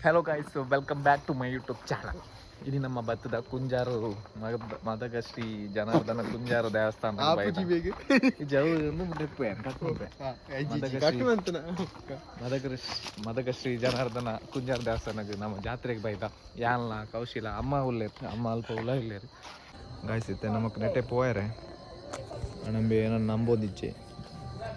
Hello guys, welcome back to my YouTube channel. ಇದು ನಮ್ಮ ಭತ್ತದ ಕುಂಜಾರು ಮದಗ ಶ್ರೀ ಜನಾರ್ದನ ಕುಂಜಾರು ದೇವಸ್ಥಾನ. ಮದಗ ಶ್ರೀ ಜನಾರ್ದನ ಕುಂಜಾರು ದೇವಸ್ಥಾನಕ್ಕೆ ನಮ್ಮ ಜಾತ್ರೆಗೆ ಬೈದ ಯಾಲ್ನ ಕೌಶಿಲ ಅಮ್ಮ ಉಲ್ಲೇರು, ಅಮ್ಮ ಅಲ್ಪ ಉಲ್ಲ ಇಲ್ಲೇರು. ಗಾಯ್ಸ್, ಇತ್ತೆ ನಮಕ್ ನೆಟ್ಟೆ ಪೋಯರೆ ಅಣಂಬೆ ಏನೋ ನಂಬೋದಿಚ್ಚೆ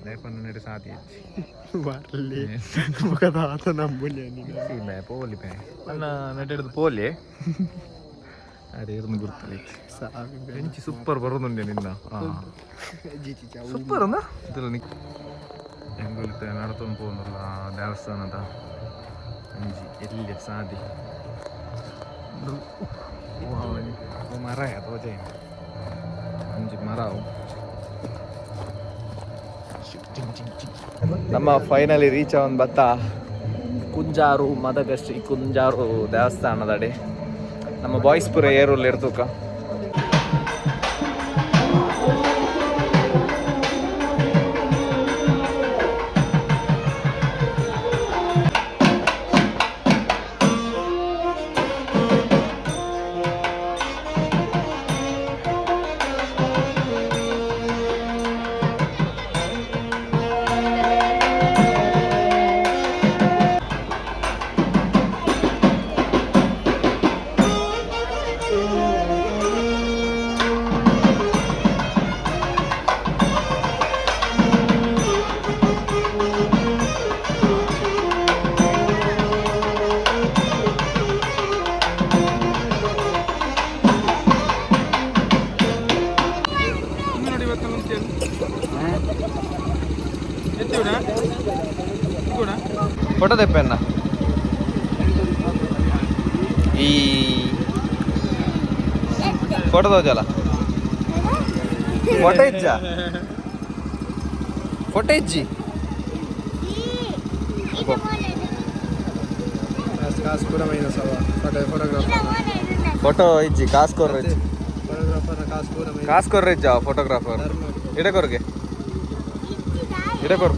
ಲೇಪನ್ನ ನೆಡೆ ಸಾತಿ ಹೆಚ್ಚಿ. ಬರ್ಲಿ ಮುಖದ ಆತ ನಂಬುಲಿ. ಇಲ್ಲ, ಪೋಲಿ ಪೇ ಅಣ್ಣ ನೆಟ್ಟೆಡ್ದು ಪೋಲಿ ಅರೆ ಇರ್ನು ಗುರ್ತಲಿ. ಎಂಚಿ ಸೂಪರ್ ಬರೋದುಂಡೆ ನಿನ್ನ. ಸೂಪರ್ ಅಂದ ಇದರಲ್ಲಿ ಹೆಂಗುಲಿತೆ ನಡತೊಂದು ಪೋಂದುಲ್ಲ ದೇವಸ್ಥಾನದ ಅಂಜಿ ಎಲ್ಲಿ ಸಾದಿ ಮರ ತೋಜ ಅಂಜಿ ಮರ ಅವು. ನಮ್ಮ ಫೈನಲಿ ರೀಚ್ ಅವನ್ ಬತ್ತ ಕುಂಜಾರು ಮದಗಶ್ರೀ ಕುಂಜಾರು ದೇವಸ್ಥಾನದಡೆ. ನಮ್ಮ ಬಾಯ್ಸ್ ಪುರ ಏರುಲ್ಲ ಇರ್ತೂಕ. ಫೋಟೋ ತೆಪ್ಪೆನ್ನ ಈ ಫೋಟೋ ತೋಜಲ್ಲ. ಫೋಟೋ ಇಜ್ಜ, ಫೋಟೋ ಇಜ್ಜಿ. ಫೋಟೋ ಇಜ್ಜಿ, ಕಾಸು ಕೊರ್ರ ಇಜ್ಜಿ. ಕಾಸು ಕೊರ್ರ ಇಜ್ಜ ಫೋಟೋಗ್ರಾಫರ್. ಇಡ ಕೊರ್ಗೆ, ಇಡ ಕೊರ್.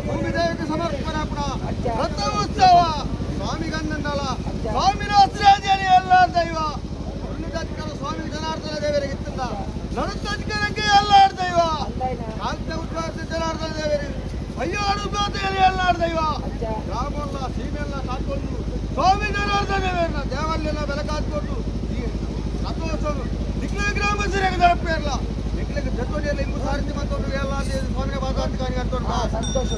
ಭೂಮಿದೇವಿಗೆ ಸಮರ್ಪಣ ರಥ ಉತ್ಸವ ಸ್ವಾಮಿ ಗಂಧಂಡಲ ಸ್ವಾಮಿ ರಾತ್ರಿ ಎಲ್ಲ ದೈವ ಉನ್ನತಾಧಿಕಾರ ಸ್ವಾಮಿ ಜನಾರ್ದನ ದೇವರಿಗೆ ಇತ್ತಿಂದ ನಡುತ್ತಧಿಕಾರಕ್ಕೆ ಎಲ್ಲ ದೈವ ಕಾಂತ ಉದ್ವಾಸ ಜನಾರ್ದನ ದೇವರಿಗೆ ಅಯ್ಯೋ ಅನುಭೂತಿಯಲ್ಲಿ ಎಲ್ಲ ದೈವ ಗ್ರಾಮಲ್ಲ ಸೀಮೆಲ್ಲ ಕಾತ್ಕೊಂಡು ಸ್ವಾಮಿ ಜನಾರ್ದನ ದೇವರನ್ನ ದೇವಲ್ಲೆಲ್ಲ ಬೆಳಕಾತ್ಕೊಂಡು ಈ ರಥೋತ್ಸವ ನಿಕ್ಲ ಗ್ರಾಮ ಸರಿಯಾಗಿ ದಳಪೇರ್ಲ ನಿಕ್ಲಿಗೆ ಜೊತೆಯಲ್ಲಿ ಇಂಬು ಸಾರಿಸಿ ಮತ್ತೊಂದು ಎಲ್ಲ ಸ್ವಾಮಿನ ಬಾಧಾಧಿಕಾರಿ ಸಂತೋಷ.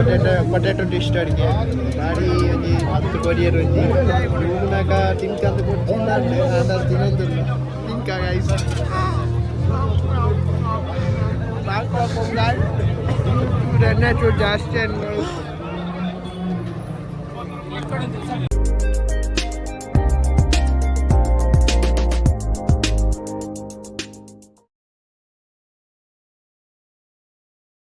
ಪೊಟೆಟೊ ಪೊಟೆಟೊ ಡಿಶ್ ಅಡಿಗೆ ಬಾರಿ ಒಂಜಿ ಮಸ್ತ್ ಕೊರಿಯರ್ ಒಂಜಿ ತೂನಗ ತಿನ್ಕಂದು ಕೊಡ್ಚಿಂದ ಆಂಡ ತಿನ್ನೊಂದಿಲ್ಲ. ತಿನ್ಕ ಗೈಸ್. ಎಣ್ಣೆ ಚೂರು ಜಾಸ್ತಿ.